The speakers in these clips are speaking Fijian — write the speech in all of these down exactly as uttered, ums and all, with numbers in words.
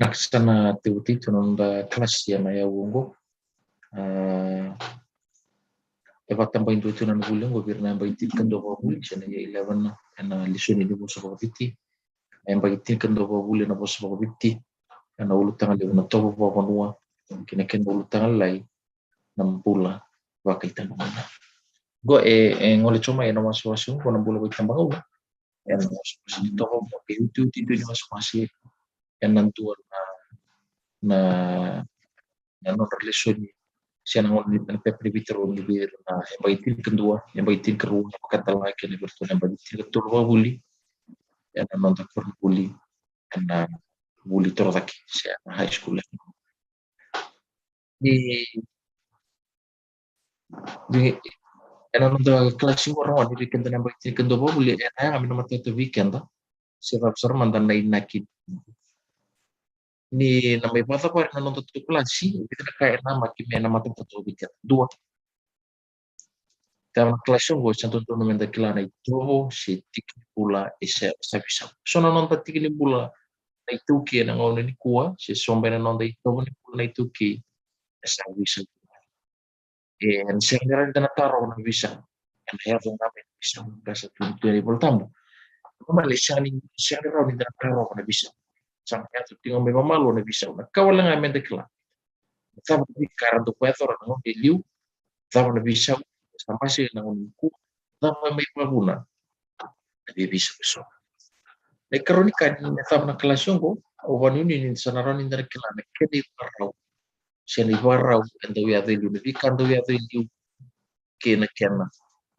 Na ka sa na tevuti tu na noda kalasi ena yau oqo. A, e vakatabakidua tu na vuli oqo vei ira na yabaki tinikadua vakavuli se na year eleven ena lesoni ni vosa vakaviti. Na yabaki tinikadua vakavuli ena vosa vakaviti ena ulutaga levu na tovo vakavanua kei na kena ulutaga lailai na bula vakaitabagauna. Oqo e, e gole tiko mai ena wasewase oqo na bula vakaitabagauna. Ena wasewase ni tovo oqo e utiuti dua ni wasewase ena dua na, na, na nodra lesoni se na gauna ni, na pepa ni veitarogi vei ira na yabaki tinikadua, yabaki tinikarua, na vakatala kei na vei iratou na yabaki tinikatolu vakavuli ena noda koronivuli ena vuli torocake se na high school. Ni, ni ena noda kalasi oqo rawa ni vei keda na yabaki tinikadua vakavuli ena yaga me na matata vei keda se cava sara mada na inaki ni na mai vakacavari na noda tu kalasi, e vica na ka e namaki me na matata toka vei keda. Dua, cava na kalasi oqo e sa dodonu meda kila na itovo se tiki ni bula e sa, sa veisau. So na noda tiki ni bula na iTaukei ena gauna nikua se so beka na noda itovo ni bula na iTaukei e sa veisau. E, ena sega ni rawa ni da na tarova na veisau. Ena yaco ga mai na veisau, na ka sa tukuni tu ena iVolatabu. Mama le sega ni, sega ni rawa ni da na tarova na veisau. Sa na yaco tiko ga mai vakamalua na veisau. Na ka wale ga meda kila, cava na veika era dau vakayacora na gauna e liu, cava na veisau sa basika ena gauna nikua, cava mai vakavuna na veiveisau eso. Na ikarua ni ka ni me cava na kalasi oqo, au vakanuinui ni sa na rawa ni da na kila na kena ivakarau se na ivakarau e dau yaco e liu, na veika dau yaco e liu kei na kena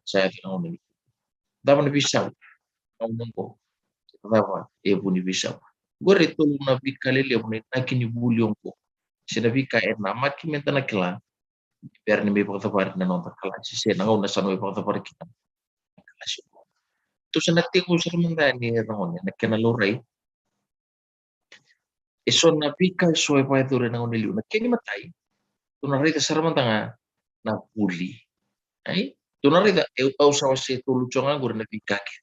sa yaco ena gauna nikua. Cava na veisau ena gauna oqo, cava e vu ni veisau. Oqori e tolu na veika lelevu na inaki ni vuli oqo se na veika e namaki meda na kila ni bera ni mai vakacavari na noda kalasi se na gauna sa na mai vakacavari kina na kalasi oqo. Tou sa na tekivu sara mada yani e ragone na kena laurai. E so na veika e so e vakayacori ena gauna e liu. Na kena imatai, tou na raica sara mada ga na vuli. Ai? Tou na raica, e, au sa wasea tolu tiko ga oqori na veika kece.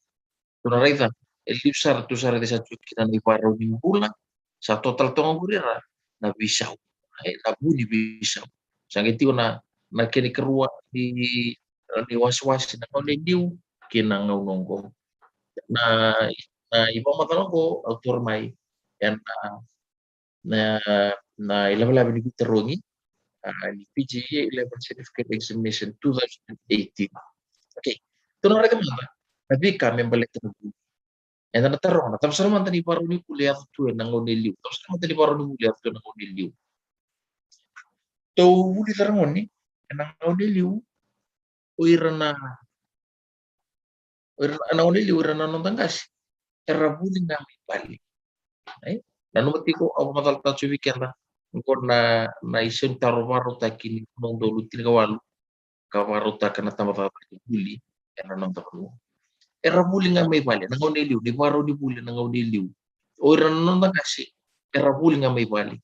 Tou na raica, e liu sara tou sa raica sa tiko kina na ivakarau ni bula, sa total toka oqori era na veisau. Ai, na vu ni veisau. Sa qai tiko na, na kena ikarua ni, ni wasewase na gauna e liu kei na gauna oqo. Na, na ivakamacala oqo au taura mai ena, na, na ilavelave ni veitarogi, a, ni PGE eleven Certificate Examination two thousand eighteen. Okay. Tou na raica mada na veika me baleta na vuli. Eda na taroga na cava sara mada na ivakarau ni vuli e yaco tu ena gauna e liu. Cava sara mada na ivakarau ni vuli e yaco tu ena gauna e liu. Tou vulica ragone, ena gauna e liu, o ira na, o ira na, ena gauna e liu, o ira na noda qase era vuli ga mai vale. Ai? Nanuma tiko, au vakamacalataka tiko vei keda oqo na, na isau ni taro vakarautaki ni rua na udolu tinikawalu ka vakarautaka na tabacakacaka ni vuli ena noda vanua. Era vuli ga mai vale ena gauna e liu, na ivakarau ni vuli ena gauna e liu. O ira na noda qase era vuli ga mai vale.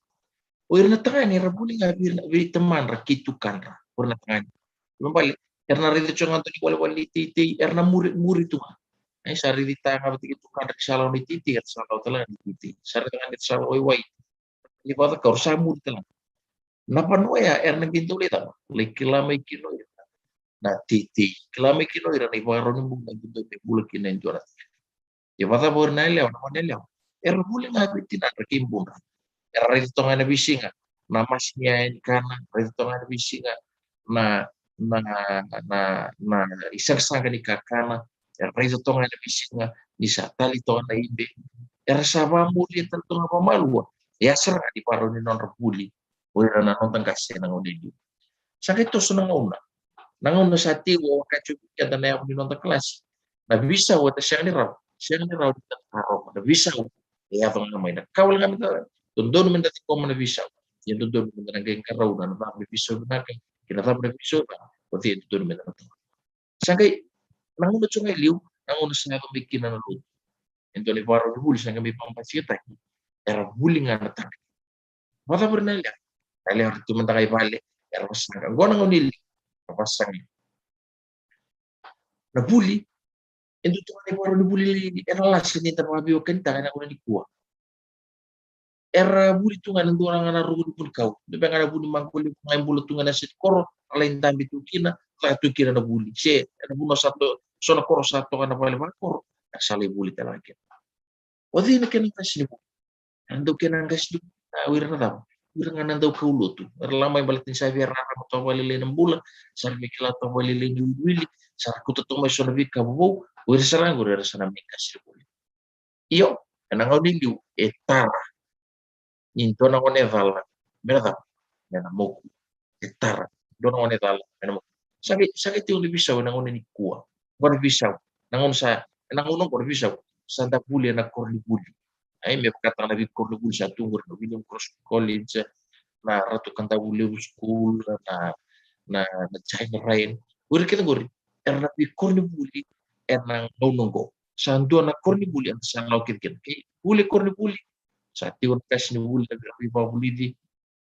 O ira na tagane era vuli ga vei, vei tamadra kei tukadra. O ira na tagane, kena ibalebale era na raica tiko ga dua na iwalewale ni teitei, era na muri, muri tu ga. Ai, sa raici ta ga vata kei tukadra ni sa lako na iteitei, era sa lako tale ga na iteitei. Sa raica ga ni sa lako i wai, ni vakacakau, era sa muri tale ga. Na vanua ya era na qai dau lai cava? Lai kila mai kina o ira na teitei, kila mai kina o ira na ivakarau ni bula e dodonu me bula kina e dua na tagane. Ia vakacava o ira na yalewa, na goneyalewa? Era vuli ga vei tinadra kei budra. Era raica toka ga ena veisiga na masi ni yaya ni kana, raica toka ga ena veisiga na, na, na, na isaqasaqa ni kakana, era raica toka ga ena veisiga ni sa tali toka na ibe. Era sa vakamuria tale toka ga vakamalua. E a sara ga ni vakarau ni nodra vuli o ira na noda qase ena gauna e liu. Sa qai toso na gauna. Na gauna sa tiko, au kaya tiko vei keda na yavu ni noda kalasi, na veisau eda sega ni rawa, sega ni rawa ni da tarova. Na veisau e yaco ga mai. Na ka wale ga me da dodonu me da ciqoma na veisau, ia dodonu me da na qai qarauna na cava na veisau vinaka kei na cava na veisau ca. O cei e dodonu me da na tarova? Sa qai, na gauna tiko ga e liu, na gauna sa yaco mai kina na lotu. E dua na ivakarau ni vuli sa qai mai vakabasikataki. Era vuli ga na tagane. Vakacava o ira na yalewa? Na yalewa era tu mada ga i vale, era vasaqa. Oqo na gauna e liu, era vasaqa. Na vuli, e dua tu ga na ivakarau ni vuli ena lasa ni da vakaveiwekanitaka ena gauna nikua. Era vuli tu ga ena dua ga na ruku ni vunikau. Dua beka ga na vu ni maqo levu ga e bula tu ga ena seti koro, ra lai dabe tu kina, caka tu kina na vuli. Se ena vanua sa to, so na koro sa toka na vale vakoro, era sa lai vuli tale ga kina. O cei na kena qasenivuli? Era dau kena qasenivuli, a, o ira na cava? O ira ga na daukaulotu. Era lako mai baleta ni sa via rarama toka vakalailai na bula, sa ra via kila toka vakalailai na wiliwili, sa ra kauta toka mai so na veika vovou, o ira sara ga qori era sa na mai qasenivuli. Io, ena gauna e liu, e tara. Ni dua na gone e cala, me na cava? Me na moku. E tara. Dua na gone e cala, me na moku. Sa qai, sa qai tiko na veisau ena gauna nikua. Qo na veisau. Na gauna sa, ena gauna qo na veisau. Sa da vuli ena koronivuli. Ai, me vakataka na veikoronivuli sa tu qori na William Cross College, na Ratu Kadavulevu School, na, na, na China Rain. O ira kece qori, era na veikoronivuli ena gauna qo. Sa dua na koronivuli eda sa lako kece kina. Kei vuli koronivuli, sa tiko na qasenivuli, na veivakavulici,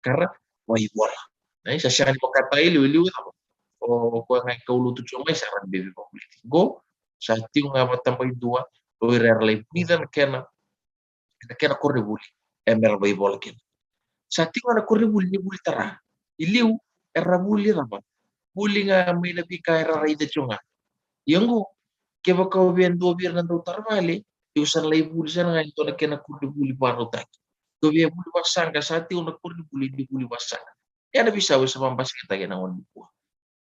ka ra vaivola. Ai, sa sega ni vakataka e liu, e liu e cava? O koya ga e kaulotu tiko mai sa ra veivavulici. Qo sa tiko ga vata bai dua o ira era lai vulica na kena, na kena koronivuli, e me ra vaivola kina. Sa tiko ga na koronivuli ni vuli tara. E liu era vuli e cava? Vuli ga mai na veika era raica tiko ga. Ia qo, kevaka o via dua vei ira na dautara vale, io sa na lai vuli sara ga e dua na kena koronivuli vakarautaki. Ke o via vuli vakasaqa, sa tiko na koronivuli ni vuli vakasaqa. Ia na veisau e sa vakabasikataki ena gauna nikua.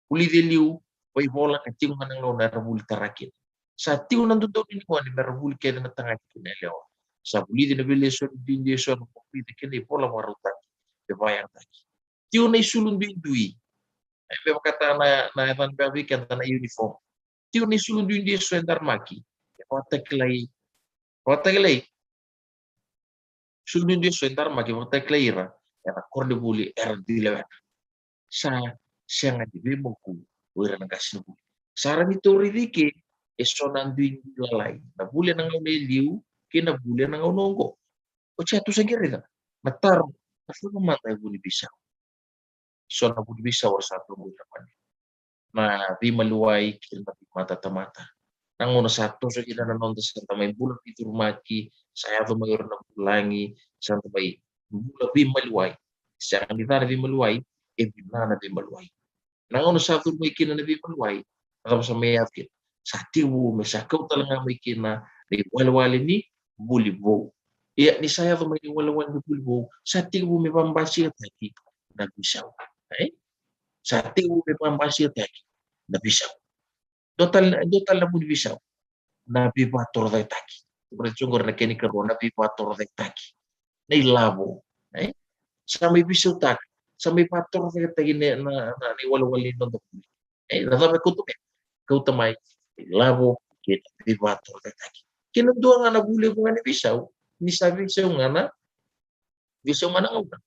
Vulici e liu, vaivola, ka tiko ga na gauna era vuli tara kina. Sa tiko na dodonu ni gone me ra vuli kece na tagane kei na yalewa. Sa vulici na veilesoni duidui eso era vulica kei na ivola vakarautaki, me vakayagataki. Tiko na isulu duidui. E me vakataka na, na yacana beka vei keda na uniform. Tiko na isulu duidui eso e daramaki. E vakatakilai, vakatakilai. Isulu duidui eso e daramaki, vakatakilai ira ena koronivuli era dui lewena. Sa sega ni veimoku o ira na qasenivuli. Sa rawa ni tou raica eke eso na duidui lalai. Na vuli ena gauna e liu kei na vuli ena gauna oqo. Oti ya tou sa qai raica na taro, na cava mada e vu ni veisau. So na vu ni veisau era sa tu qori na gone. Na veimaliwai kei na veimatatamata. Na gauna sa toso kina na noda, sa da mai bula veicurumaki, sa yaco mai o ira na vulagi, sa da mai bula veimaliwai. Sega ni ca na veimaliwai, e vinaka na veimaliwai. Na gauna sa curu mai kina na veimaliwai, na cava sa mai yaco kina? Sa tekivu me sa kau tale ga mai kina na iwalewale ni vuli vou. Ia ni sa yaco mai na iwalewale ni vuli vou, sa tekivu me vakabasikataki na veisau. Ai? Sa tekivu me vakabasikataki na veisau. Dua tale, dua tale na vu ni veisau. Na veivakatorocaketaki. Tou raica tiko qori na kena ikarua, na veivakatorocaketaki. Na ilavo. Ai? Sa mai veisautaka. Sa mai vakatorocaketaki na, na, na, na iwalewale ni noda vuli. Ai? Na cava e kauta mai? Kauta mai na ilavo kei na veivakatorocaketaki. Kei na dua ga na vu levu ga ni veisau. Ni sa veisau ga na, veisau ga na gauna.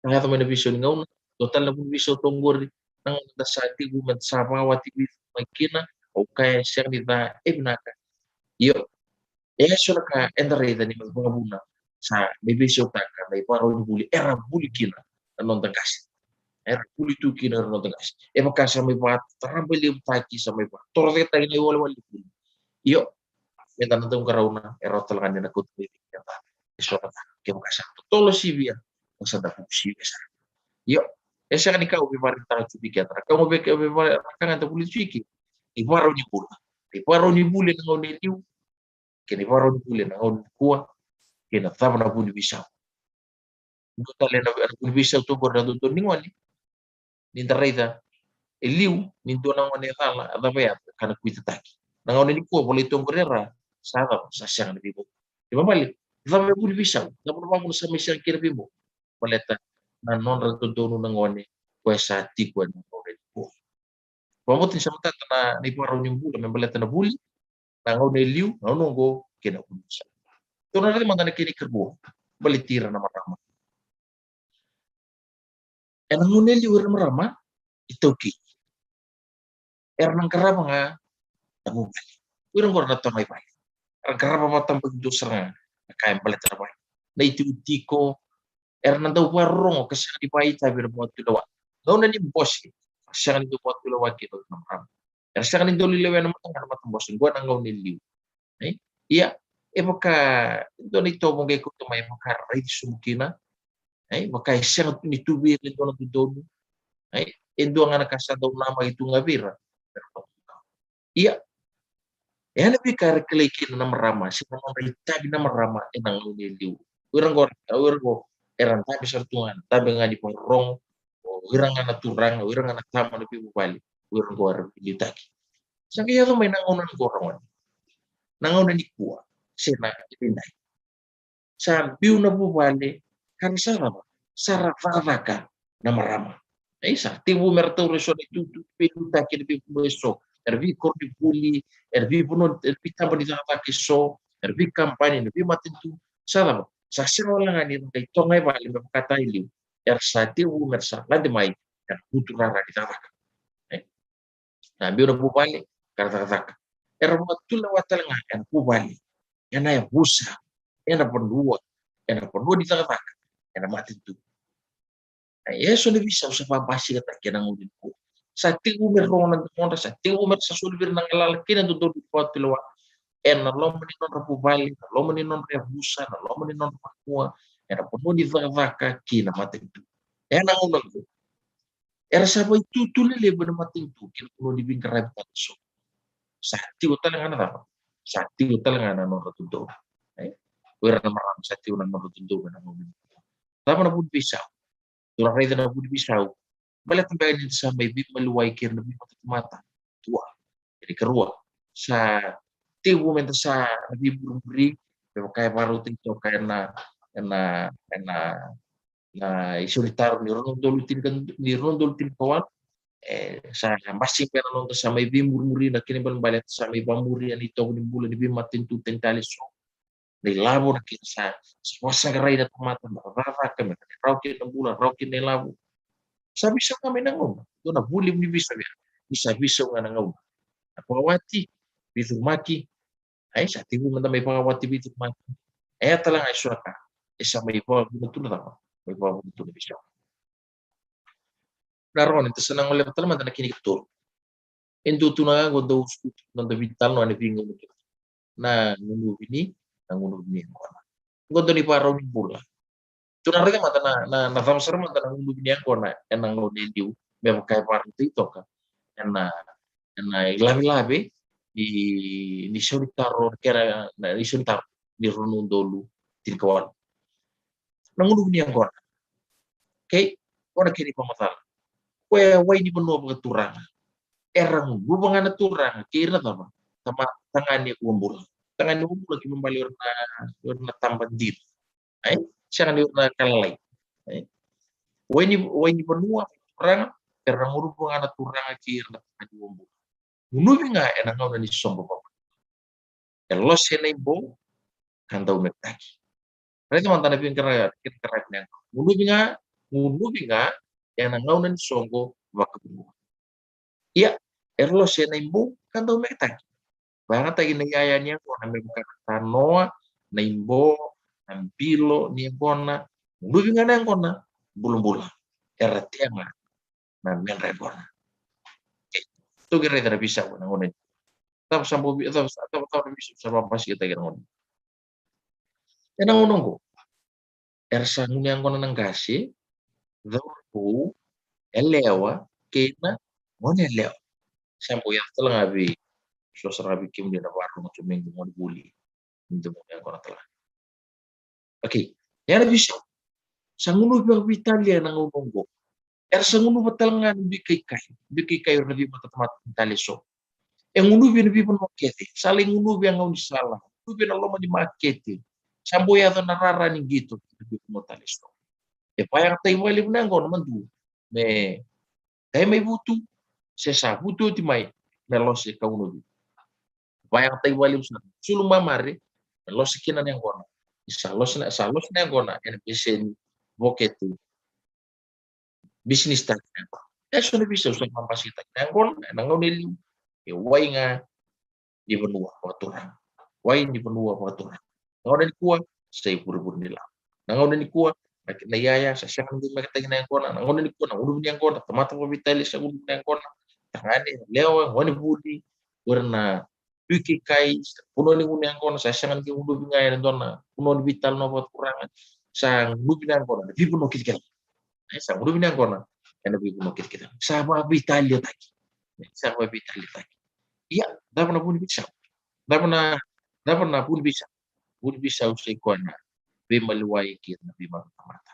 Sa yaco mai na veisau ni gauna, dua tale na vu ni veisau tu qori, na gauna da sa tekivu me da sa vakawati vei mai kina, au kaya e sega ni ca, e vinaka. Io, e so na ka eda raica ni mai vakavuna, sa mai veisautaka na ivakarau ni vuli era vuli kina na noda qase. Era vuli tu kina na noda qase. E vaka sa mai vakatarabalevutaki, sa mai vakatorocaketaki na iwalewale ni vuli. Io, me da na dau qarauna, e rawa tale ga ni na kauta mai vei keda e so na ka. Kevaka sa totolo sivia, o sa da vuku sivia sara. Io, e sega ni ka au veivakaraitaka tu vei keda. Na ka au vei, veivakaraitaka ga da vuli tu ike. Ivakarau ni bula. Ivakarau ni vuli ena gauna e liu. Kei na ivakarau ni vuli ena gauna nikua. Kei na cava na vu ni veisau. Dua tale na, na vu ni veisau tu qori na dodonu ni gone. Ni da raica e liu ni dua na gone e cala, a cava e yaco? E kana kuitataki. Na gauna nikua volai tu qori e ra, sa cava? Sa sega na veimoku. Kena ibalebale, cava e vu ni veisau? Cava na vuna sa mai sega kina na veimoku? Baleta na nodra dodonu na gone, koya sa tiko ena gauna nikua. Vakabauta ni sa matata na, na ivakarau ni bula me baleta na vuli, na gauna e liu, na gauna oqo, kei na vu ni veisau. Tou na raica mada na kena ikarua, baleti ira na marama. Ena gauna e liu ira na marama, itaukei. Era na qarava ga na vuvale. O ira qori na toga i vale. Era qarava vakatabakidua sara ga na ka e baleta na vale. Na itikotiko, era na dau vakarorogo ka sega ni vakaitavi ena vakatulewa. Gauna ni bose, ka sega ni dau vakatulewa kina o ira na marama. Era sega ni dau lelewa ena mataqali matabose, qo na gauna e liu. Ai? Ia, e vaka e dua na itovo qai kauta mai, e vaka raici sobu kina, e vaka e sega tu ni tu vei ira e dua na dodonu, e dua ga na ka sa dau namaki tu ga vei ira. Ia, e na veika era kilai kina na marama se na nodra itavi na marama e na gauna e liu. O ira qo, o ira qo era dabe sara tu ga, dabe ga ni vakarorogo. O ira ga na turaga, o ira ga na tama na veivuvale, o ira qo era veiliutaki. Sa qai yaco mai na gauna qo, ragone, na gauna nikua se na edaidai. Sa biu na vuvale ka ra sa cava? Sa ra cakacaka na marama. E sa tekivu me ra taura eso na itutu veiliutaki ena veivanua eso, era veikoronivuli, era veivanua, era veitaba ni cakacaka eso, era veikabani, na veimatanitu. Sa cava? Sa sega wale ga ni ra qai toka e vale me vakataka e liu. Era sa tekivu me ra sa lade mai ena vuturara ni cakacaka. E? Na biu na vuvale ka ra cakacaka. Era vakatulewa tale ga ena vuvale, ena yavusa, ena vanua, ena vanua ni cakacaka, ena matanitu. E so na veisau sa vakabasikataki ena gauna nikua. Sa tekivu me rogo na domodra, sa tekivu me ra sa soli vei ira na galala kei na dodonu ni vakatulewa ena loma ni nodra vuvale, na loma ni nodra yavusa, na loma ni nodra vanua, ena vanua ni cakacaka kei na matanitu. Ena gauna qo era sa vakaitutu lelevu ena matanitu kei na vanua ni veiqaravi tale eso. Sa tiko tale ga na cava? Sa tiko tale ga na nodra dodonu. E? O ira na marama sa tiko na nodra dodonu ena gauna qo. Cava na vu ni veisau? Tou na raica na vu ni veisau. Baleta beka ni da sa mai veimaliwai kei ira na veimatatamata. Dua. Kena ikarua, sa tekivu me da sa na veimurimuri me vaka e vakarautaki toka ena, ena, ena, na isau ni taro ni rua na udolu tinika, ni rua na udolu tinikawalu. E sa basika beka na noda sa mai veimurimuri, na kena ibalebale eda sa mai vakamuria na itovo ni bula ni veimatanitu tani tale eso. Na ilavo na kena sa, sa vakasaqarai na tamata me ra cakacaka, me ra rawa kina na bula, rawa kina na ilavo. Sa veisau ga mai na gauna. Dua na vu levu ni veisau ya. Ni sa veisau ga na gauna. Na vakawati, veicurumaki. Ai, sa tekivu mada mai vakawati, veicurumaki. E ya tale ga eso na ka e sa mai vakavuna tu na cava? Mai vakavuna tu na veisau. Na ragone, da sa na goleva tale mada na kena ikatolu. E dua tu na ka qo dau sutu na noda veitalanoa ena veigauna kece. Na gunuvi ni, na gunuvi ni yaqona. Qo dau ni vakarau ni bula. Tou na raica mada na, na, na cava sara mada na gunuvi ni yaqona ena gauna e liu me vaka e vakarautaki toka ena, ena ilavelave ni, ni isau ni taro, kena, na isau ni taro ni rua na udolu tinikawalu. Na gunuvi ni yaqona. Okay? Qo na kena ivakamacala. Koya e wai ni vanua vakaturaga. Era gunuva ga na turaga kei ira na cava? Tama, tagane uabula. Tagane uabula kei me bale o ira na, o ira na taba dina. Ai? Sega ni o ira na ka lalai. Ai? Wai ni, wai ni vanua vakaturaga, era gunuva ga na turaga kei ira na tagane uabula. Gunuvi ga ena gauna ni soqo vakavanua. E lose na ibo ka dau meketaki. Raica mada na veiqaravi, veiqaravi ni yaqona. Gunuvi ga, gunuvi ga ena gauna ni soqo vakavanua. Ia, e lose na ibo ka dau meketaki. Vakayagataki na iyaya ni yaqona me vaka na tanoa, na ibo, na bilo ni yaqona. Gunuvi ga na yaqona bulabula. Era tea ga na medra yaqona. Okay. Tou qai raica na veisau ena gauna nikua. Cava sa bau, cava, cava, cava na veisau sa vakabasikataki ena gauna nikua? Ena gauna oqo era sa gunu yaqona na qase, cauravou, yalewa kei na goneyalewa. Sa bau yaco tale ga vei so sara ga vei kemuni na vakarorogo tiko mai qo, gonevuli. Ni dau gunu yaqona tale ga. Okay. E ya na veisau. Sa gunuvi vakaveitalia ena gauna oqo. Era sa gunuva tale ga na biu kaikai. Biu kaikai o ira na veimatatamata tale eso. E gunuvi ena veivanua kece. Sa lai gunuvi e gaunisala. Gunuvi ena loma ni makete. Sa bau yaco na rara ni qito ena veivanua tale eso. E vakayagataki vakalevu na yaqona, madua me qai mai vutu, se sa vutu oti mai, me lose ka gunuvi. Vakayagataki vakalevu sara. Sulu mamare, me lose kina na yaqona. Ni sa lose na, sa lose na yaqona ena beseni, vokete, bisinisitaki na yaqona. E so na veisau sa vakabasikataki na yaqona ena gauna e liu. E wai ga ni vanua vakaturaga. Wai ni vanua vakaturaga. Na gauna nikua sa ivurevure ni lavo. Na gauna nikua na, na iyaya sa sega ni dau meketaki na yaqona. Na gauna nikua na gunuvi ni yaqona, tamata vakaveitalia sa gunuvi na yaqona. Tagane, yalewa, gonevuli, o ira na dui keikai, sa vanua ni gunu yaqona, sa sega ni qai gunuvi ga ena dua na vanua ni veitalanoa vakaturaga, sa gunuvi na yaqona ena veivanua kece kece. E, sa gunuvi na yaqona ena veivanua kece kece. Sa vakaveitaliataki. E, sa vakaveitaliataki. Ia, cava na vu ni veisau? Cava na, cava na vu ni veisau? Vu ni veisau sa i koya na veimaliwai kei na veimatatamata.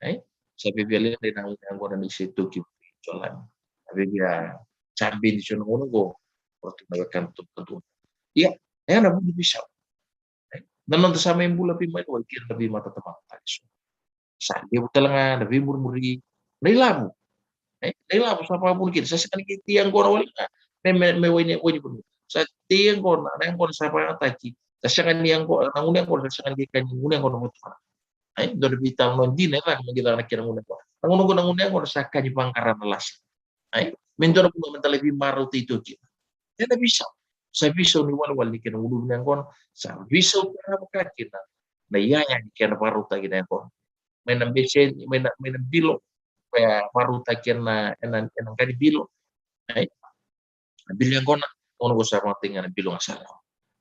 E, sa via leqa na yaqona ni se toki Jolani. A via sa beni so na gauna oqo, o ratou na wekana toka kadua. Ia, e na vu ni veisau. E, na noda sa mai bula veimaliwai kei na veimatatamata tale so. Sa levu tale ga na veimurimuri, na ilavo. E, na ilavo sa vakavuna kina, sa sega ni qai tei yaqona wale ga me, me, me wai ni, wai ni vanua. Sa tei yaqona, na yaqona sa vakayagataki. Sa sega ni yaqona, na gunu yaqona sa sega ni qai ka ni gunu yaqona vakaturaga. E, dua na veitalanoa dina e caka me qai caka na kena gunu yaqona. Na gunu, na gunu yaqona sa ka ni vaqara na lasa. E, me dua na vanua me da lai veimarautaki tu kina. E na veisau. Sa veisau ni walewale ni kena gunuvi na yaqona. Sa veisau tarava ka kina na iyaya ni kena vakarautaki na yaqona. Mai na beseni, mai na, mai na bilo, koya vakarautaki ena, ena, ena qani bilo. E, na bilo yaqona, na gauna qo sa vakayagataki ga na bilo ga sara.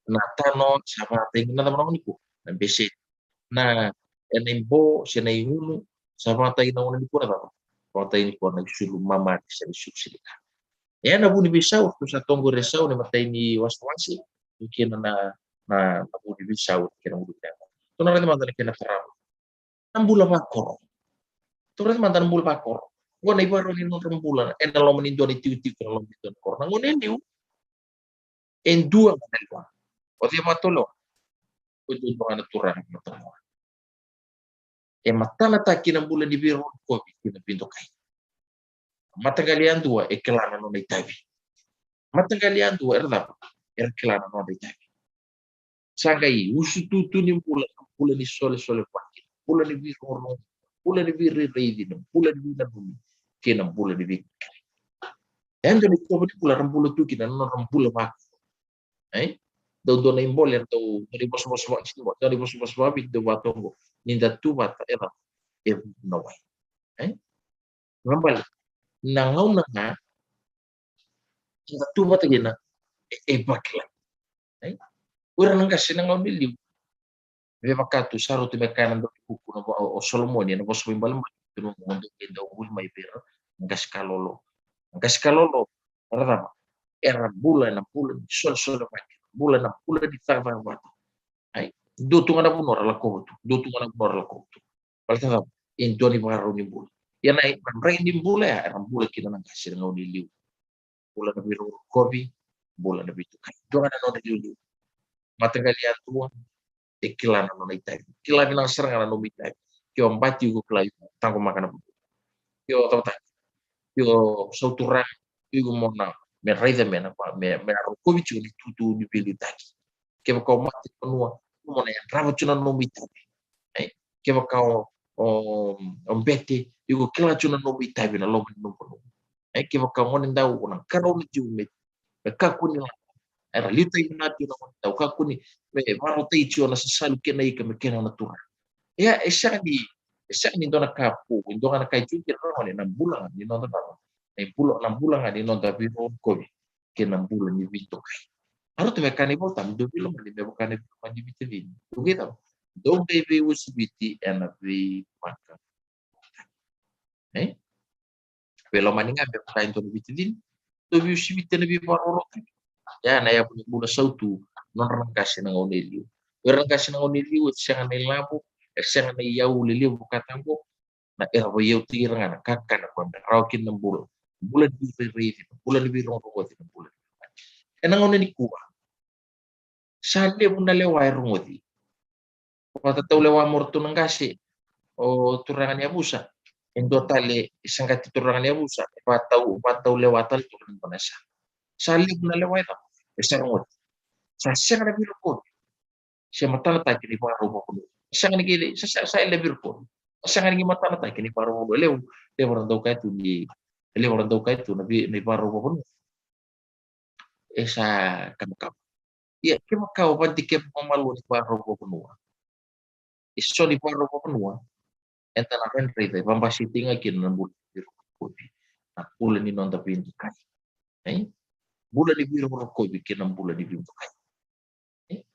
Na tano sa vakayagataki ga na cava na gauna qo, na beseni. Na, ena ibo se na igunu, sa vakayagataki na gauna qo na cava? Vakayagataki qo na isulu mamari se na isulu silika. E na vu ni veisau, ratou sa toqori e sau na imatai ni wasewase, kei na, na, na, na vu ni veisau kei na vu ni veisau. Tou na raica mada na kena tarava. Na bula vakoro. Tou raica mada na bula vakoro. Qo na ivakarau ni nodra bula ena loma ni dua na itikotiko, ena loma ni dua na koro. Na gauna e liu, e dua ga na lewa. O cei vakatolewa? O dua ga na turaga vakatolewa. E matanataki na bula ni veirokorokovi kei na veidokai. Mataqali yadua e kila na nona itavi. Mataqali yadua era cava? Era kila na nodra itavi. Sa qai usutu tu ni bula, na bula ni solesolevaki, bula ni veirogorogo, bula ni veirairaici, na bula ni veinanumi, kei na bula ni veiqaravi. E dua na itovo ni bula era bula tu kina, na nodra bula vaka. E? Dau dua na ibole, dau dua na ivosavosa vaka, dau dua na ivosavosa vakaviti dau vakatoqo. Ni da tu vata, e cava? E vuku na wai. E? Baleta na gauna ga eda tu vata kina, e, e vakilai. Ai? O ira na qase na gauna e liu. Vei vaka tu sa rauta me kaya na daukuku na vo-, o Solomoni ena Vosa Vakaibalebale, tukuna mo dou qai dau vuli mai vei ira na qase ka lolo. Na qase ka lolo, era cava? Era bula ena bula ni solesolevaki, bula ena bula ni cakacaka vata. Ai, dua tu ga na vanua ra lakova tu, dua tu ga na vanua ra lakova tu. Baleta cava? E dua na ivakarau ni bula. Ia na, na draki ni bula ya era bula kina na qase na gauna e liu. Bula na veirokorokovi, bula na veidokai. Dua ga na nodra iliuliu. Mataqali yadua e kila na nona itavi. Kila vinaka sara ga na nomu itavi. Ke o bati, iko kila, iko taqomaka na vanua. Ke o cavataki, iko sauturaga, iko mo na, me raica me na, me, me na rokovi tiko na itutu ni veiliutaki. Kevaka o mate ni vanua, iko mo na yadrava tiko na nomu itavi. Ai? Kevaka o, o, o bete, iko kila tiko na nomu itavi ena loma ni nomu vanua. Ai? Kevaka o gonedau, o na qarauna tiko me, me kakua ni lako. Era liutaki vinaka tiko na gonedau, kakua ni, me vakarautaki tiko na sasalu kei na ika me kena na turaga. Ia, e sega ni, e sega ni dua na ka vou, e dua ga na ka e tiko kina na gone, na bula ga ni noda cava? Na bula, na bula ga ni noda veirokorokovi kei na bula ni veidokai. A rauta me kaya na iVolatabu, dou veilomani me vaka na veilomani ni veitacini. Dou qai cava? Dou qai veiuasiviti ena veivaka. E? Veilomani ga me vaka e dua na veitacini. Dou veiuasiviti ena veivakarokorokotaki. Ia na yavu ni bula sautu, nodra na qase na gauna e liu. O ira na qase na gauna e liu, e sega na ilavo, e sega na iyau lelevu vaka taqo. Na era vaiyautaki ira ga na kakana koya me rawa kina na bula. Bula ni veirairaici, bula ni veirogorogoci, na bula ni veimate. Ena gauna nikua, sa levu na lewa e rogoci. Vakatatau lewa mo ratou na qase, o turaga ni yavusa. E dua tale e saqati turaga ni yavusa, e vakatau, vakatau lewa tale turaga ni vanasa. Sa levu na lewa e cava? E sa rogoci. Sa sega na veirokovi se matanataki ni vakarau vakavanua. Sega ni qai, sa, sa, sa levu vei ira ko. Sega ni qai matanataki ni vakarau vakavanua. Levu, levu era dau kaya tu ni, levu era dau kaya tu na vei, ni vakarau vakavanua. E sa kabakaba. Ia, kevaka o vakadikeva vakamalua ni vakarau vakavanua. E so ni vakarau vakavanua, eda na rawa ni raica, e vakabasikataki ga kina na bula ni veirokorokovi, na bula ni noda veidokai. Ai? Bula ni veirokorokovi kei na bula ni veidokai.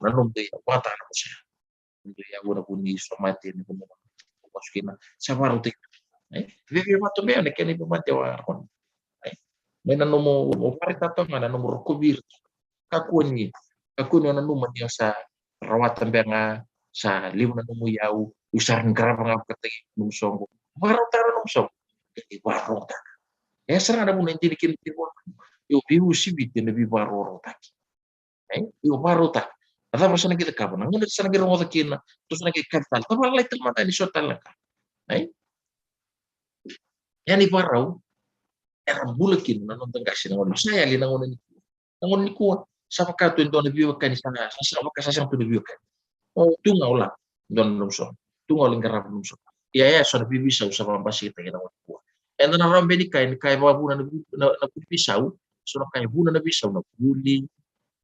na nomu dui vakataka na vosa ya. Nomu dui yavu na vu ni somate, na vu ni masu kina. Sa vakarautaki. Ai? Veve vata bea na kena ivamate wa rona. Ai? Mai na nomu, mo varetata ga na nomu rokovi ira. Kakua ni, kakua ni o nanuma ni o sa rawata bea ga, sa levu na nomu iyau, o sa rawa ni qarava ga vakataki nomu soqo. Vakarautaka na nomu soqo. Kei vakarogotaka. E sara ga na vuna e dina kina ni vua. Io, veiuasiviti ena veivakarogotaki. Ai? Io, vakarautaka. Na cava ra sa na qai cakava? Na gauna ra sa na qai rogoca kina, tou sa na qai kaci tale. Tavalai tale mada ni so tale na ka. Ai? Ia ni vakarau, era bula kina na noda qase na gauna. Sa yali na gauna nikua. Na gauna nikua, sa vaka tu e dua na veiwekani, sa, sa, sa vaka sa sega tu na veiwekani. O, tu ga o lako, dua na nomu soqo. Tu ga o lai qarava na nomu soqo. Ia, ia, so na veiveisau sa vakabasikataki na gauna nikua. Eda na rawa beka ni kaya, ni kaya vakavuna na, na, na vuli veisau, so na kaya vuna na veisau na vuli,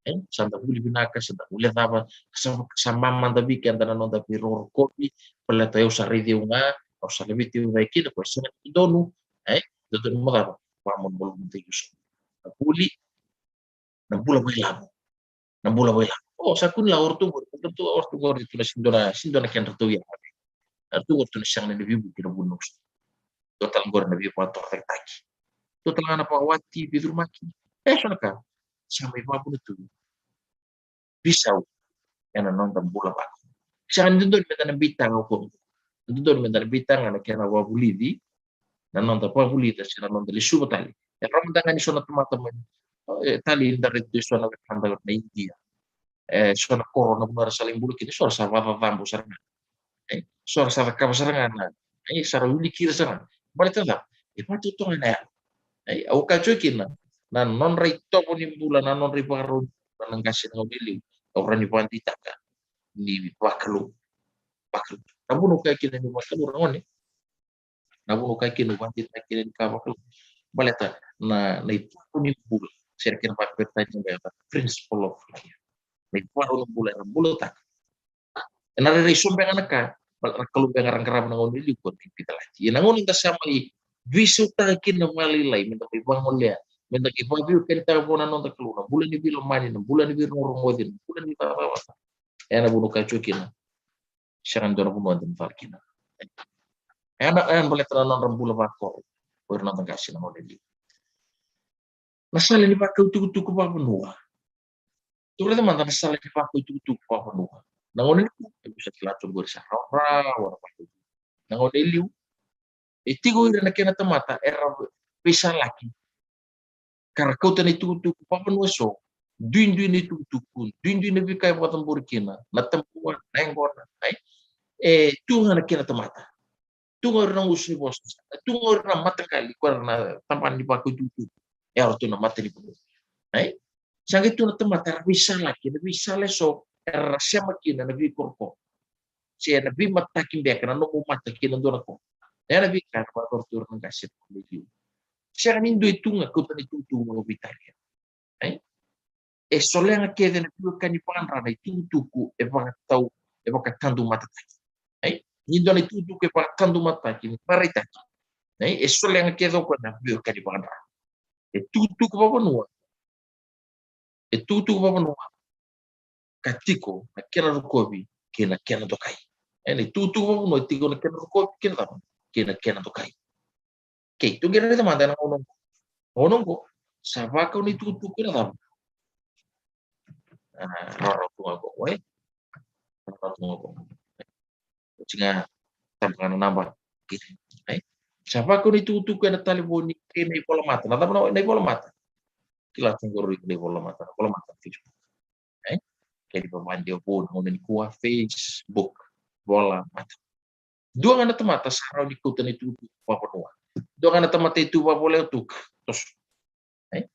e, sa da vuli vinaka, sa da vuli cava, sa, sa mamada vei keda na noda veirokorokovi, baleta au sa raici au ga, au sa laveti au ga kina, ko e sega ni dodonu, e, dodonu mo cava, vakamalumalumutaki au sa. Na vuli, na bula vakailavo, na bula vakailavo. O, sa kua ni la o ratou qori, o ratou, o ratou qori tu na sega ni dua na, sega ni dua na kedratou ya. O ratou qori tu na sega ni veivuke na vuli na uso. Dua tale qori na veivakatorocaketaki. Dua tale ga na vakawati, veicurumaki. E so na ka. Sa mai vakavuna tu veisau ena noda bula vaka. Sega ni dodonu meda na beitaka o koya. Dodonu meda na beitaka ga na kena vakavulici, na noda vakavulica se na noda lesuva tale E rawa mada ga ni so na tamata mai, e, tale ni da raica e so na wekada na Idia. E so na koro na vanua era sa lai bula kina, e so era sa vakacacabo sara ga. E so era sa cakava sara ga na, e sa ra wiliki ira sara ga. Baleta na cava? E vakatotogani na yalo. E au kaya tiko kina, na nodra itovo ni bula, na nodra ivakarau ni bula na qase na gauna e liu, au rawa ni vakadeitaka ni vakalou. Vakalou. Na vuna au kaya kina ni vakalou, ragone. Na vuna au kaya kina ni vakadeitaka kina ni ka vakalou. Baleta na, na itovo ni bula, se na kena vakaperitania me the principle of life. Na ivakarau ni bula era bulataka. E na rairai so beka na ka, baleta na Kalou beka era qarava na gauna e liu ko na ivicalati. Ia na gauna da sa mai veisautaka kina vakalailai, me da mai vagolea, me da qai vakaveiwekanitaka vua na noda Kalou, na bula ni veilomani, na bula ni veirogoci, na bula ni vavavata. E na vuna au kaya tiko kina, sega ni dua na vanua eda na cala kina. E na, e na baleta na nodra bula vakoro o ira na noda qase na gauna e liu. Na sala ni vakau itukutuku vakavanua. Tou raica mada na sala ni vakau itukutuku vakavanua. Na gauna nikua, e, au sa kila tu qori sa rawarawa na vakau itukutuku. Na gauna e liu, e tiko ira na kena tamata era veisalaki, ka ra kauta na itukutuku vakavanua e so, duidui na itukutuku, duidui na veika e vakacabori kina, na tabua, na yaqona, ai. E tu ga na kena tamata. Tu ga o ira na gusu ni vosa, tu ga o ira na mataqali, ko ira na tabana ni vakau itukutuku. E o ratou na matanivanua. Ai? Sa qai tu na tamata era veisalaki ena veisala e so era sema kina na veikorokoro, se na veimataki beka, na nomu mata kei na dua na koro. Ena veika era vakau tu ira na qase na gauna e liu. Sega ni dua e tu ga kauta na itukutuku vakaveitalia. Ai? E solega kece na veiwekani vakadra na itukutuku e vakatau, e vakatadumatataki. Ai? Ni dua na itukutuku e vakatadumatataki, ni vakaraitaki. Ai? E solega kece o koya na veiwekani vakadra. E tukutuku vakavanua. E tukutuku vakavanua ka tiko na kena rokovi kei na kena dokai. E na itukutuku vakavanua e tiko na kena rokovi kei na cava? Kei na kena dokai. Kei, tou qai raica mada na gauna oqo. Gauna oqo sa vakau na itukutuku ena cava? A, rawarawa tu ga qo, e? Rawarawa tu ga qo. Oti ga, taba ga na naba. Kei, e? Sa vakau na itukutuku ena talevoni kei na ivolamata. Na cava na, na ivolamata? Kila tu qori na ivolamata, na ivolamata na Facebook. E? Kena ivakadewataki vou na gauna nikua, Facebook, volamata. Dua ga na tamata sa rawa ni kauta na itukutuku vakavanua. Dua ga na tamata e tu vakavola e tu, toso. E?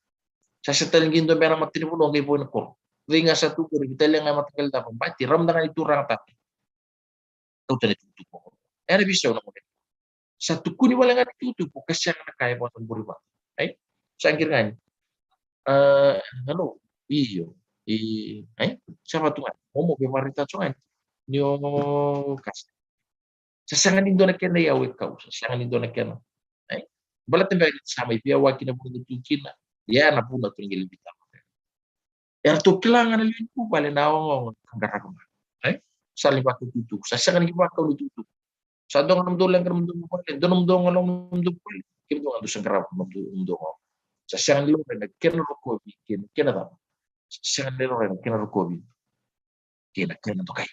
Sa sega tale ni dua beka na matanivanua qai vo ena koro. Cei ga sa tu qori, vitalia ga e mataqali cava, bati, rawa mada ga ni turaga tale. Kauta na itukutuku vakavanua. Ena veisau na gauna. Sa tukuni wale ga na itukutuku ka sega na ka e vakacabori vata. Ai? Sa qiri ga ni, a, hello. Io. I, ai? Sa vatu ga ni. Momo, via vakaraitaka tiko ga ni. Ni o kasa. Sa sega ni dua na kena iyau e kau, sa sega ni dua na kena. Ai? Baleta beka ni sa mai veiwaki na vanua tu kina. Ia na vuna tu ni qai lai veitalanoa. Eratou kila ga na lewe ni vuvale na ogaoga ka qarava ga. Ai? Sa lai vakau itukutuku. Sa sega ni vakau na itukutuku. Sa dua ga nomudou leqa nomudou vale, dua nomudou ogaoga nomudou vale. Kemudou ga dou sa qarava nomudou, nomudou ogaoga. Sa sega ni laurai na kena rokovi kei na kena cava? Sa sega ni laurai na kena rokovi kei na kena dokai.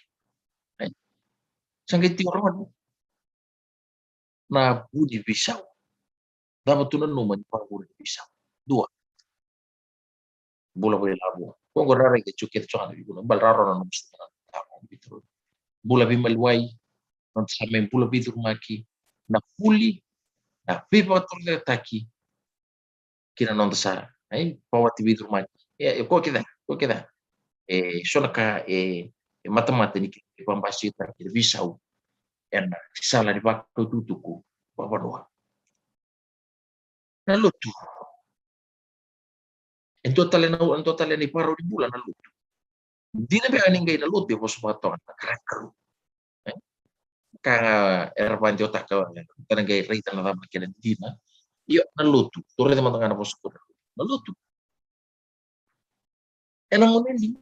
Ai? Sa qai tiko rawa na vu ni veisau. Cava tou nanuma ni vakavure ni veisau? Dua. Bula vakailavo. Ko qo rairai ke tiko kece tiko ga na vikuna. Bala raro na nomu suka na taro ni vitaro. Bula veimaliwai. Noda sa mai bula veicurumaki. Na vuli. Na veivakatorocaketaki kina noda sa, ai, vakawati veicurumaki. E, e ko kece, ko kece. E so na ka e, e matamata ni kena vakabasikataki na veisau ena sala ni vakau itukutuku vakavanua. Na lotu. E dua tale na, e dua tale na ivakarau ni bula na lotu. Dina beka ni qai na lotu e vosa vakatoga na qaravi Kalou. E? Ka ga era vakadewataka, e, tana qai raica na cava na kena dina. Io, na lotu. Tou raica mada ga na vosa qo. Na lotu. Ena gauna e liu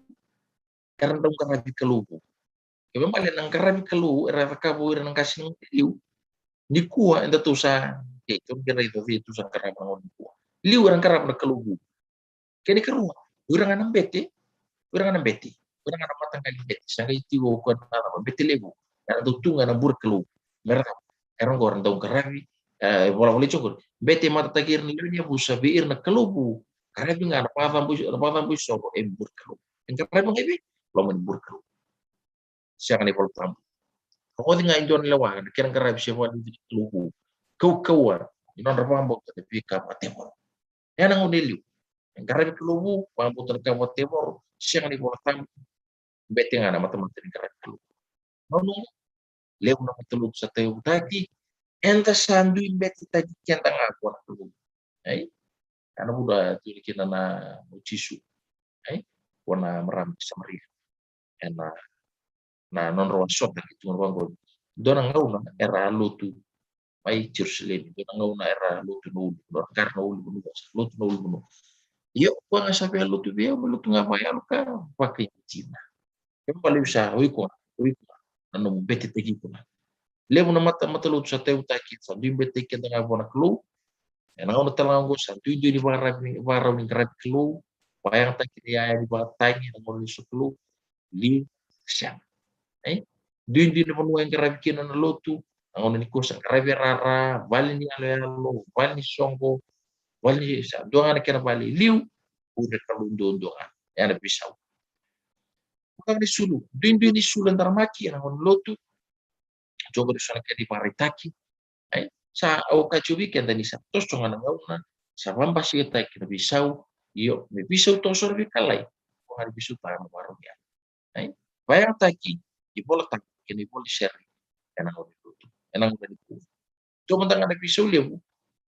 era dau qaravi Kalou vou. Kena ibalebale na qaravi Kalou era cakava o ira na qase na gauna e liu. Nikua eda tou sa, e, tou qai raica o cei tou sa qarava na gauna nikua. Liu era qarava na Kalou vou. Kena ikarua, o ira ga na bete, o ira ga na bete, o ira ga na mataqali bete, sa qai tiko o koya na cava, bete levu, era dau tu ga ena bure Kalou. Me ra cava? Era qo era dau qaravi, e, e volavola i jogori. Bete matataki ira na lewe ni yavusa vei ira na kalou vu. Qaravi ga na vakacabo, na vakacabo isoro e bure kalou. E qaravi ga i vei? Loma ni bure kalou. Sega na iVola Tabu. Rogoci ga e dua na lewa na kena qaravi se vakaliuci na kalou vu. Kaukauwa ni nodra vakabauta na veika vakatevoro. Ena gauna e liu. E qaravi kalou vu, vakabauta na ka vakatevoro, sega na iVola Tabu. Bete ga na matamata ni qaravi kalou. Nonu, levu na matalotu sa tauyavutaki, eda sa dui betetaki keda ga vua na kalou. Ai? Ena vuda tuli kina na o Jisu. Ai? Vua na marama ni Samaria. Ena, na nodra wasota ki tu na vaqo. Dua na gauna era a lotu mai Jerusalemi. Dua na gauna era a lotu na ulu. Dua na qara na ulu vanua. Lotu na ulu vanua. Io, koya ga sa via lotu vei au, me lotu ga vakayalo ka vakaidina. Kevaka levu sa, o iko ga, o iko ga. Na nomu betetaki iko ga. Levu na mata, matalotu sa tauyavutaki, sa dui betetaki keda ga vua na kalou. Ena gauna tale ga oqo sa duidui ni vakarau ni, vakarau ni qaravi kalou. Vakayagataki na iyaya ni vakatagi, na gauna ni sokalou. Liu, sega. Ai? Duidui na vanua e qaravi kina na lotu. Na gauna nikua sa qaravi e rara, vale ni yaloyalo, vale ni soqo, vale ni sa, dua ga na kena vale e liu, bure kalou duadua ga. Ena veisau. Vaka ni sulu, duidui ni sulu e daramaki, ena gauna ni lotu. Joqo ni so na kena ivakaraitaki. Ai, sa au kaci vei keda ni sa toso ga na gauna, sa vabasikataki na veisau, io, me veisau toso na veikalai. Ko ga ni veisau ta na varau ya. Ai, vayagataki, iVola Tabu, kei na ivola ni sere, ena gauna ni lotu. Ena gauna ni lotu. Tou mada ga na veisau levu,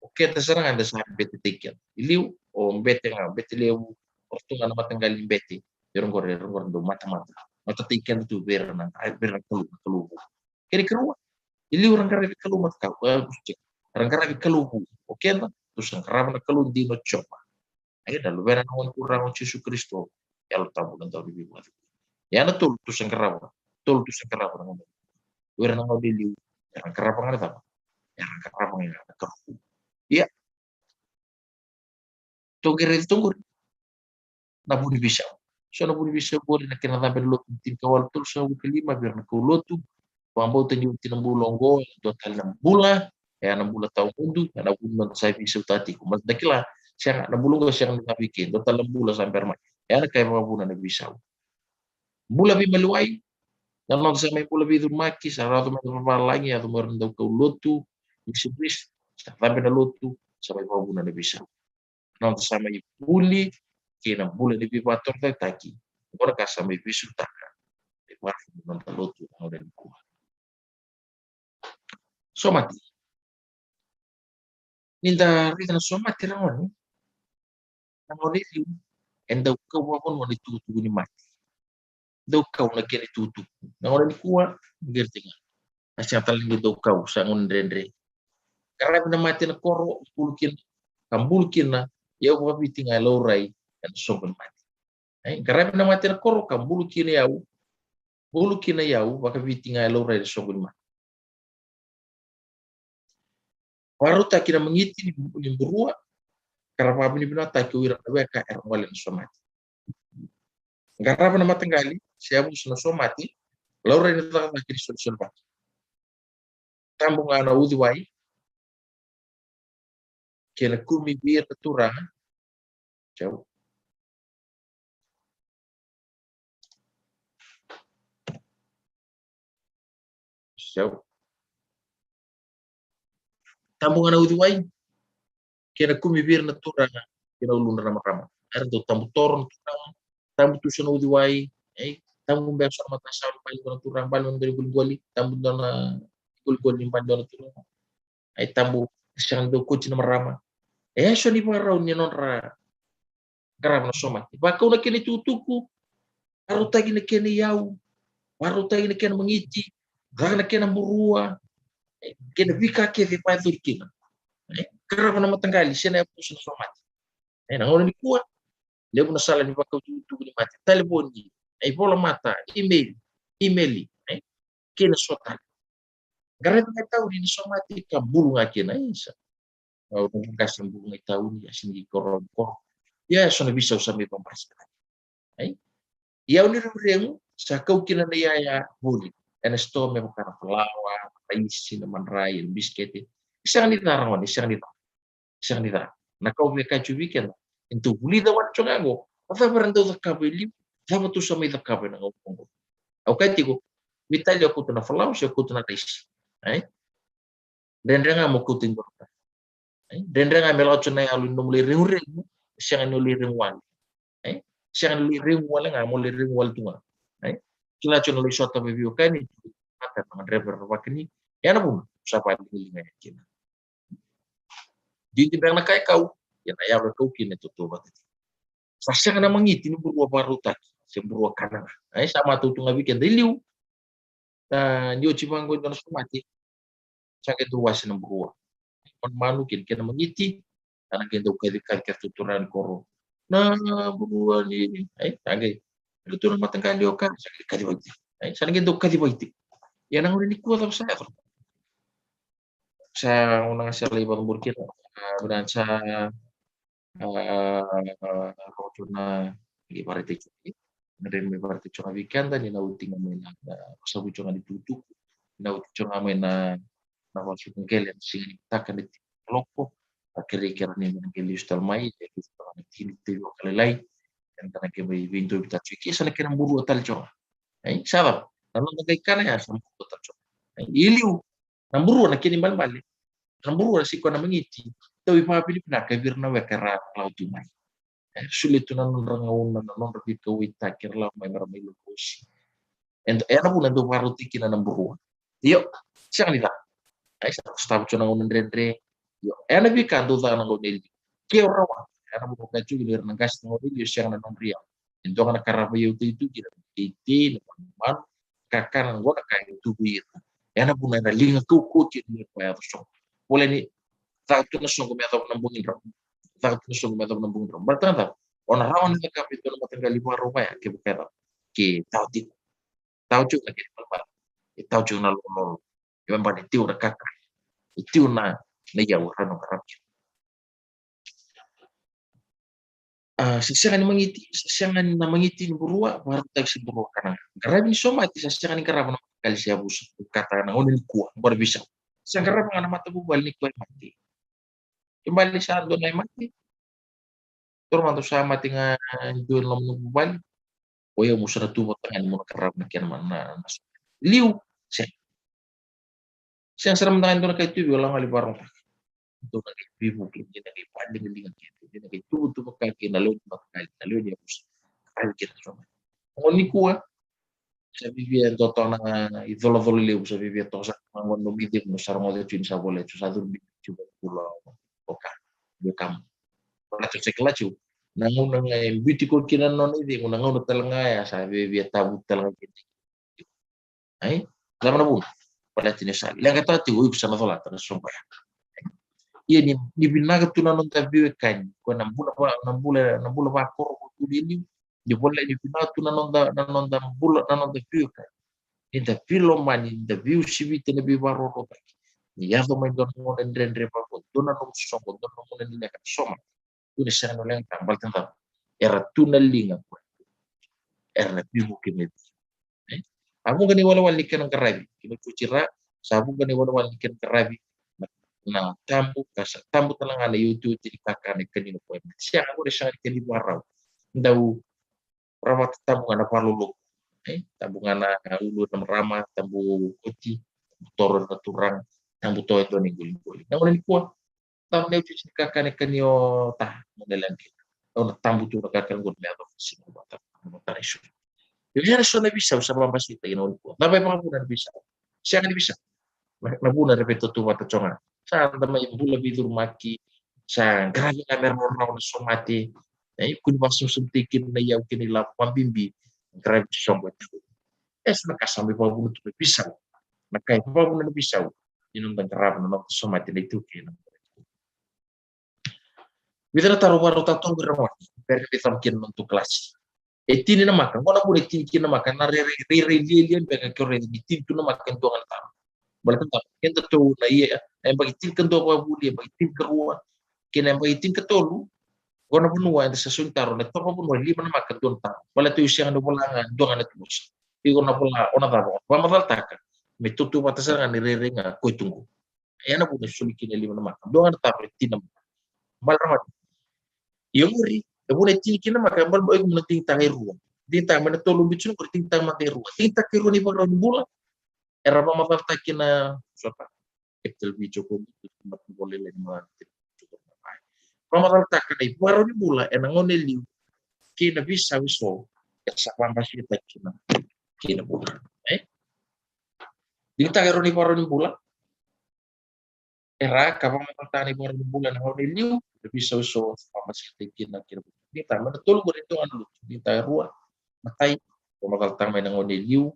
o keda sara ga da sa betetaki keda. I liu, o bete ga, bete levu, o ratou ga na mataqali bete, vei ira oqori, ira oqori dau matamata. Matataki keda tu vei ira na, vei ira na kalou, na kalou vu. Kena ikarua, i liu ra qaravi kalou matakau, e, ra qaravi kalou vu. O keda, tou sa qarava na Kalou dina o Jiova. Ai, na Luvena na Gone Turaga o Jisu Karisito, Yalo Tabu na Dauniveivakacegui. Ia na tolu tou sa qarava, tolu tou sa qarava na gauna. O ira na gauna e liu, era qarava ga na cava? Era qarava ga na Kalou. Ia. Tou qai raica toka qori na vu ni veisau. So na vu ni veisau qori na kena cabe na lotu na tinikawalu tolusagavulu ka lima vei ira na kaulotu. Vakabauta ni oti na bula oqo, e dua tale na bula, e a na bula tawamudu, e na vu ni noda sa veisautaka tiko. Mas da kila, sega, na bula oqo sega ni cabe i ke, dua tale na bula sa bera mai. E a na ka e vakavuna na veisau. Bula veimaliwai, na noda sa mai bula veicurumaki, sa yaco mai na vavalagi, yaco mai ira na daukaulotu, missionaries, sa cabe na lotu, sa mai vakavuna na veisau. Na noda sa mai vuli kei na bula ni veivakatorocaketaki. Oqo na ka sa mai veisautaka na ivakavuna na noda lotu na gauna nikua. Somate. Ni da raica na somate ragone, na gauna e liu e dau kau vakavanua na itukutuku ni mate. Dau kau na kena itukutuku. Na gauna nikua, qiriti ga. A sega tale ni dau kau, sa gauna dredre. Qaravi na mate na koro, bulu kina, ka bulu kina, iyau vakaviti ga e laurai ena soqo ni mate. Ai, qaravi na mate na koro, ka bulu kina iyau, bulu kina iyau vakaviti ga e laurai ena soqo ni mate. Vakarautaki na magiti ni, ni burua, ka ra vakavinavinakataki o ira na weka era gole ena somate. Qarava na mataqali se yavusa na somate, laurai na cakacaka ni solesolevaki. Tabu ga na uciwai kei na kumi vei ira na turaga. Jau. Jau. Tabu ga na uciwai kei na kumi vei ira na turaga kei na uludra na marama. Era dau tabu toro na turaga, tabu tu so na uciwai, ei, tabu beka so na matasawa ni bale dua na turaga, bale dua na iqoliqoli, tabu dua na iqoliqoli ni bale dua na turaga. Ai, tabu, sega ni dau koti na marama. E so ni vakarau ni nodra qarava na somate. Vakau na kena itukutuku, vakarautaki na kena iyau, vakarautaki na kena magiti, caka na kena burua, e, kei na veika kece e vakayacori kina. E, qarava na mataqali se na yavusa na somate. E, na gauna nikua, levu na sala ni vakau itukutuku ni mate, talevoni, e, ivola mata, email, email, e, kei na so tale. Qaravi ga i tauni na somate ka bulu ga kina, e, sa. Au na qase bulu ga i tauni, a sega ni koro, koro. Ia, so na veisau sa mai vabasika. Ai? Iyau ni reguregu, sa kau kina na iyaya voli. Ena sitoa me vaka na falawa, na raisi, na madrai, na bisikete. Sega ni ca, ragone, sega ni ca. Sega ni ca. Na ka au via kaya tiko vei keda, e dau vulica wale tiko ga qo, a cava era dau cakava e liu, cava tou sa mai cakava ena gauna qo. Au kaya tiko, veitalia o kauta na falawa se o kauta na raisi. Ai? Dredre ga mo kauta i dua na ka. Ai? Dredre ga me lako tiko na yalo ni nomu lai reguregu, sega ni o lai regu wale. Ai? Sega ni lai regu wale ga, mo lai regu wale tu ga. Ai? Kila tiko na lai sota vei veiwekani, mata na gadreva era vakani, e na vuna sa vakaligaliga yani kina. Didi beka na ka e kau, ia na yalo e kau kina e tautauvata tiko. Sa sega na magiti ni burua vakarautaki se burua kana ga. Ai, sa matau tu ga vei keda i liu. A, ni oti vaqo e dua na somate, sa qai dau wase na burua. Manumanu kei na kena magiti, sa na qai dau kacikaci kece tu turaga ni koro. Na burua ni, ai, sa qai, qai tu na mataqali o ka, sa qai kacivaki tiko. Ai, sa na qai dau kacivaki tiko. Ia na gauna nikua cava sa yaco? Sa gauna ga sa lai vakaburi kina, a, vinaka sa, a, roto na, qai vakaraitaki tiko. Na dredre me vakaraitaki tiko ga vei keda ni na oti ga mai na, na vasavu tiko ga ni tukutuku, na oti tiko ga mai na, na vasu qele na siga ni mataka ni tini kaloko. A kerei keda ni na qai lesu tale mai, e lesu tale mai na tini tevi vakalailai. Eda na qai mai veidovi tale tiko, ke sa na kena burua tale tiko ga. Ai, sa cava? Na noda qai kana ya sa burua tale tiko ga. Ai, i liu, na burua na kena ibalebale. Na burua na sega ni koya na magiti. Dau ivakavinavinaka vei ira na weka era lako tu mai. E, solia tu na nodra gauna, na nodra veikauwaitaki, era lako mai me ra mai lotu oti. E, e na vuna e dau vakarautaki kina na burua. Io, sega ni ca. Ai, sa sotava tu na gauna dredre. Io, e na veika dau ca na gauna e liu. Ke o rawa, e na vuna o kaya tu kina ira na qase na gauna e liu, sega na nodra iyau. E dua ga na ka ra veiyautaki tu kina, na teitei, na manumanu, kakana, qo na ka e tu vei ira. E na vuna era liga kaukauwa kina ni ra vakayaco sobu. Voleka ni caka tu na soqo me yacova na bogi drau. Caka tu na soqo me yacova na bogi drau. Baleta na cava? O na rawa ni cakava e dua na mataqali vakarau vaya kevaka e cava? Ke tawa tiko. Tawa tiko na kena ibalebale. E tawa tiko na lololo. E baleta ni tiko na kakana. E tiko na, na iyau e rawa ni o qarava kina. A, sa sega ni magiti, sa sega ni na magiti ni burua vakarautaki se burua kana ga. Qaravi ni somate sa sega ni qarava na mataqali se yavusa, kata na gauna nikua, bora veisau. Sa qarava ga na matavuvale ni koya e mate. Ke bale sa dua na e mate. Toro mada sa mate ga e dua e loma ni vuvale. O yau mo sa na tu vata ga ni mo na qarava na kena ma-, na, na so. Liu, sega. Sega sara mada ga e dua na ka e tu vei au, lako ga lai vakarogotaka. Dou na qai veivuke, dou na qai vakaligaliga kece, dou na qai tuvatuva ka kei na lewe ni mataqali, na lewe ni yavusa. Qaravi kece na somate. Oqo nikua, sa vivia toka na icolacola levu, sa vivia toka sara ga qo na nomu icegu, sa rogoca tu ni sa voleka tu, sa curu bibi tu, bula o ka, bula ka mo. Baleta sa kila tu na gauna ga e biuti koya kina na nona icegu, na gauna tale ga ya sa vivia tavuti tale ga kina. Ai? Cava na vuna? Baleta ni sa leqataka tiko o iko sa na colata na soqo ya. Ia ni, ni vinaka tu na noda veiwekani, ko na bula va-, na bula, na bula vakoro ko tu ni liu. Ni voleka ni vinaka tu na noda, na noda bula, na noda veiwekani. Ni da veilomani, ni da veiusivita na veivakarorotaki. Ni yaco mai dua na gauna dredre vaqo, dua na nomu soqo, dua na gauna ni leqa, soma. Tu na sega ni leqa, baleta na cava? Era tu na liga ko era na veivuke mai vei. E? A vuqa na iwalewale ni kena qaravi. Kina tuti ra, sa vuqa na iwalewale ni kena qaravi. Na, na tabu, ka sa tabu tale ga na iotioti ni kakana e kania na koya e mate. Sega, qori sega ni kena ivakarau. Dau ravata tabu ga na vakaloloku. E? Tabu ga na ulu na marama, tabu oti, tabu toro na turaga, tabu toka e dua na iqoliqoli. Na gauna nikua, tabu na iotioti ni kakana e kania o ta, mo na leqa kina. Au na tabu tu na kakana qo me yacova na siga vata, mo tara i so. Ia, e so na veisau sa vakabasikataki na gauna nikua. Cava e vakavuna na veisau? Sega ni veisau. Na, na vuna era veitautauvata tiko ga. Sa da mai bula veicurumaki, sa qaravi ga me rawarawa na somate. E, kua ni vakasamasamatakia kina na iyau kei na ilavo, vakabibi qaravi soqo e tau. E so na ka sa mai vakavuna tu na veisau. Na ka e vakavuna na veisau. Ni noda qarava na noda somate na iTaukei na. Vica na taro vakarautaka toka qori, ragone, bera ni mai cava kina na nodatou kalasi. E tini na maka, qo na vuna e tini kina na maka, na rairai, rairai lialia beka ke o raica ni tini tu na maka e dua ga na taro. Baleta na cava? Kedatou na ia, na yabaki tinikadua vakavuli, yabaki tinikarua kei na yabaki tinikatolu, qo na vanua eda sa sauni taro, na itovo vakavanua lima na maka dua na taro. Baleta io, sega ni vola ga dua ga na tubusa. Iko na vola, o na cava, o na vakamacalataka me tautauvata sara ga ni rairai ga ko e tu qo. E na vuna e soli kina e lima na maka. Dua ga na taro e tini na maka. Baleta na maka. Ia qori, e vuna e tini kina na maka, e baleta o iko mo na digitaka e rua. Digitaka mai na tolu biu qori, digitaka mada e rua. Digitaka e rua na ivakarau ni bula. Era vakamacalataka kina, sota. Capital V tiko, matanivola lailai ni matanivola. Vakamacalataka na ivakarau ni bula ena gauna e liu kei na veisau eso e sa vakabasikataki kina kei na bula. E? Digitaka e rua na ivakarau ni bula. Era ka vakamacalataka na ivakarau ni bula ena gauna e liu, na veisau eso e sa vakabasikataki kina kei na bula. Digitaka mai na tolu qori e dua ga na lotu. Digitaka e rua, matai, vakamacalataka mai na gauna e liu,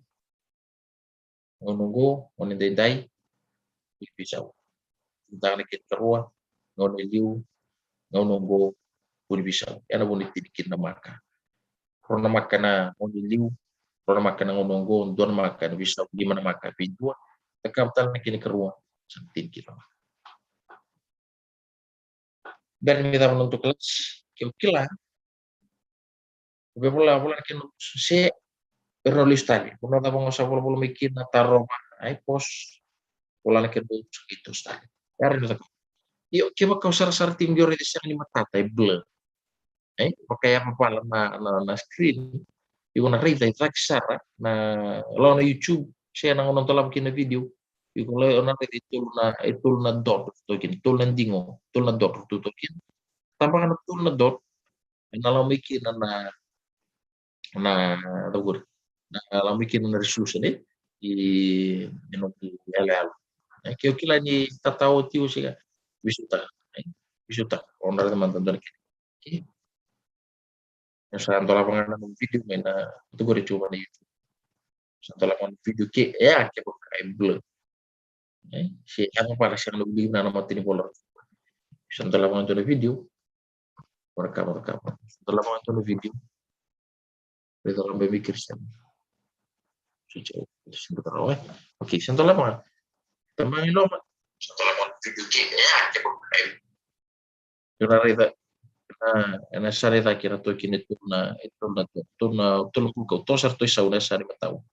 gauna oqo, gauna edaidai, vu ni veisau. Digitaka na kena ikarua, gauna e liu, gauna oqo, vu ni veisau. E na vuna e tini kina na maka. Rua na maka na gauna e liu, rua na maka na gauna oqo, dua na maka na veisau, lima na maka vei dua. Cakava tale na kena ikarua, sa na tini kina na maka. Bera ni mai cava na nodatou kalasi, ke o kila, o via vola, vola na kena nomu se, era na lesu tale. Vanua cava ga o sa volavola mai kina, tarova, ai pause, vola na kena nomu se, qai toso tale. Era na caka. Io, kevaka o sarasara tiko qo, o raica e sega ni matata, e blur. E, vaka e yavavala na, na, na screen. Iko na raica e cake sara na, lako na YouTube, se na gauna o dolava kina na video. Iko na raica e tolu na, e tolu na dot, tu kina, tolu na digo, tolu na dot, tu, tu kina. Tabaka na tolu na dot, ena lako mai kina na, na, na, na lako mai kina na resolution, e, i, i nomu iyaloyalo. E, ke o kila ni tatao tiko se ka, veisautaka, e, veisautaka, o na raica mada dua na kena. Okay. Au sa dolava ga na nomu video mai na, tu qori tu mai na YouTube. Sa dolava ga na video ke, e, a, kevaka e blur. E, se yavavala, sega ni wiliki vinaka na matanivola. Sa dolava ga dua na video. Ora kava, ora kava. Sa dolava ga dua na video. Raica rawa beka me Kristian. Sa dolava ga. Okay, sa dolava ga. Tamaqu i loma. Sa dolava ga na video ke, e, a, kevaka e Io, na raica, na, ena sa raica kina toka kina e tolu na, e tolu na, tolu na, tolu na kulukau, toso sara toka i sau na yasana imatau.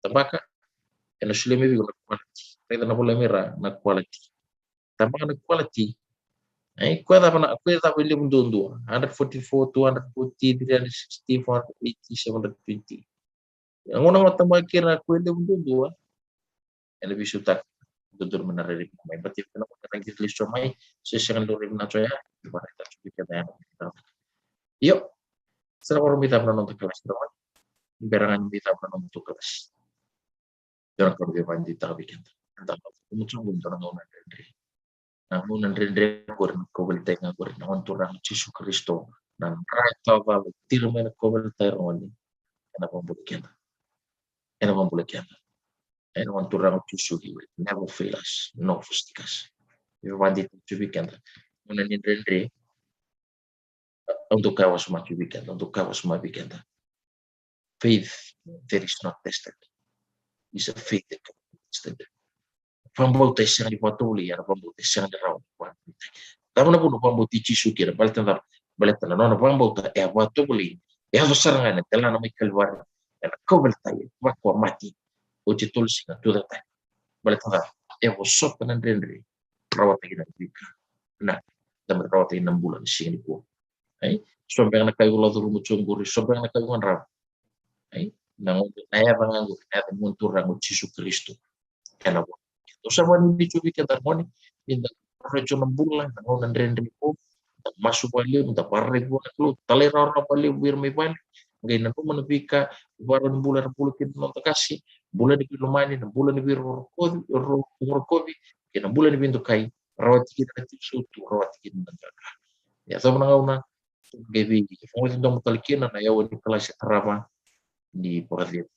Tabaka, ena solia mai vei iko na quality. Raica na vola mai ra na quality. Tabaka na quality. Ai, koya cava na, koya cava e levu duadua. Hundred forty-four, two hundred forty, three hundred sixty, four hundred eighty, seven hundred twenty. Ia gauna ga o tabaka kina na koya e levu duadua, ena veisautaka. Dodonu me na rairai mai, baleta na gauna ena qai lesu mai, se sega ni rairai vinaka ya, e vakaraitaka tiko vei keda ya. Io, sa na vakarau mai cava na noda kalasi, ra mai. Bera ga ni mai cava na noda kalasi. Dua na ka au via vakadeitaka vei keda. Eda na, dua na gauna dredre. Na gauna dredre qori, na kauveilatai ga qori, na Gone Turaga o Jisu Karisito, na dra e tawa cala, tira mai na kauveilatai, ra gone. Ena vakabulai keda. Ena vakabulai keda. Ena Gone Turaga o Jisu, he will never fail us, nor forsake us. Io, vakadeitaka tiko vei keda. Gauna ni dredre, au dau kaya wasoma tiko vei keda, au dau kaya wasoma vei keda. Faith that is not tested is a faith that cannot be trusted. Vakabauta e sega ni vakatovolei, ena vakabauta e sega ni rawa ni vakabauta. Cava na vuna vakabauti Jisu kina, baleta na cava? Baleta na nona vakabauta e a vakatovolei. E yaco sara ga ena delana mai Kalivari, ena kauveilatai, e vakuamate. Oti e tolu siga, tucake tani. Baleta na cava? E vosota na dredre, rawata kina na veika vinaka, da mai rawata kina na bula ena siga nikua. Ai, so beka na ka iko lako curuma tiko qori, so beka na ka iko gadreva. Ai, na gauna, na yaca ga qori, na yaca ni Gone Turaga o Jisu Karisito. Ena vo. Au sa vakanuinui tiko vei keda, ra gone, ni da raica na bula ena gauna dredre qo, da masu vakalevu, da vakararavi vua na Kalou, talairawarawa vakalevu vei ira mai vale, qai nanuma na veika, ivakarau ni bula era bula kina na noda qase, bula ni veilomani, na bula ni veiro-, rokovi, ro-, rokovi, kei na bula ni veidokai, rawati kina na tiko sautu, rawati kina na qaqa. Ia, yacova na gauna, qai vei, rogoci domo tale kina na yawa ni kalasi e tarava ni vakacegu.